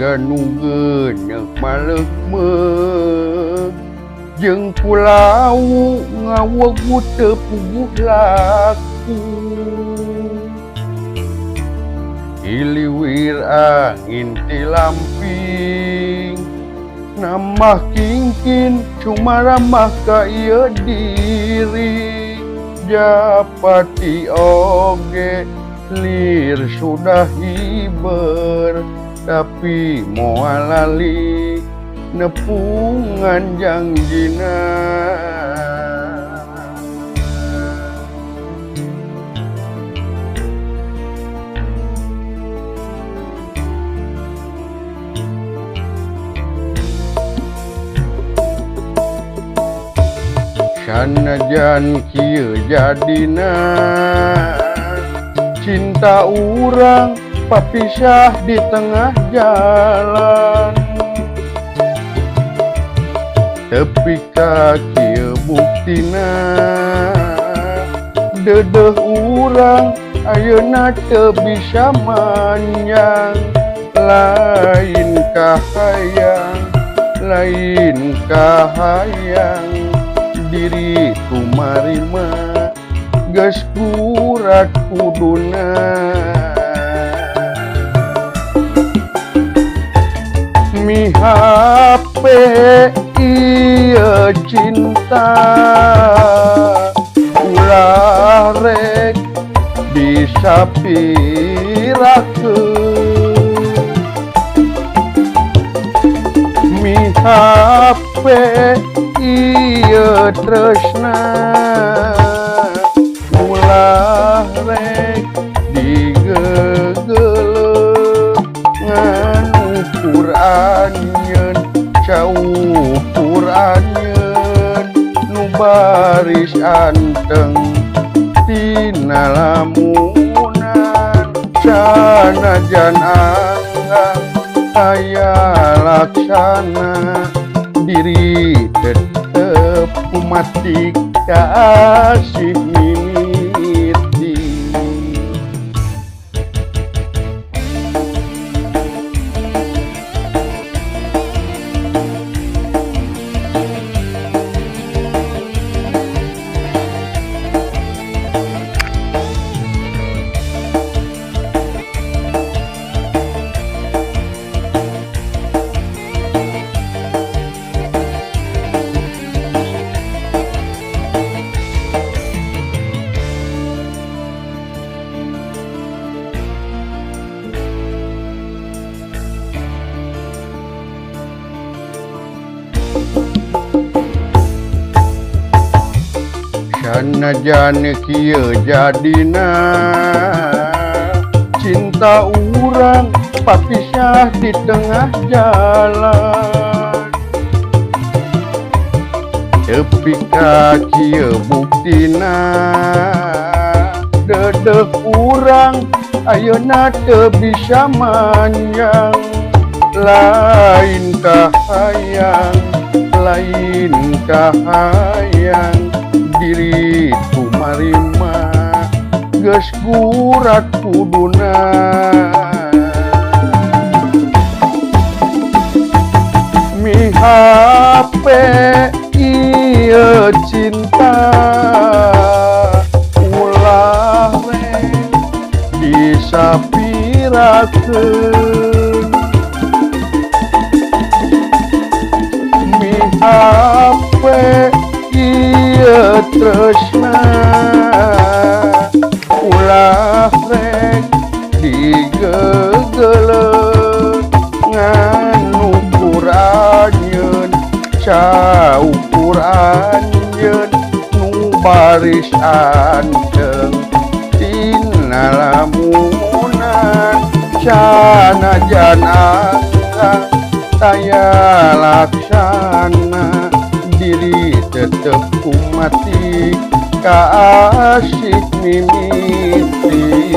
Siga nu geuneuk maleukmeuk jeung kulawu ngawegu teu puguh laku. Hiliwir angin ti lamping nambah kingkin cumaramah ka ieu diri. Japati oge lir sudah hiber tapi moal lali nepungan jangjina. Sanajan kieu jadina cinta urang papisah di tengah jalan. Tepi ka kieu buktina deudeuh urang ayeuna teu bisa manjang. Lain kahayang, lain kahayang diri kumarima geus kurat kuduna. Mihape ieu cinta ulah rek disapirakeun. Mihape ieu tresna ulah rek digegeleuh ngan ukur anjeun caukur anjeun nu baris anteng tina lamunan. Sanajan anggang aya laksana diri tetep kumatik kasih mimiti. Sanajan kieu jadina cinta urang papisah di tengah jalan. Tepi ka kieu buktina deudeuh urang ayeuna teu bisa manjang. Lain kahayang, lain kahayang diri kumarima geus gurat kuduna. Mihape ieu cinta ulah rek disapirakeun. Mihape ieu tresna ulah rek digegeleuh ngan ukur anjeun caukur anjeun nu baris anteng tina lamunan. Sanajan anggang taya laksana diri tetep kumati kasih mimiti.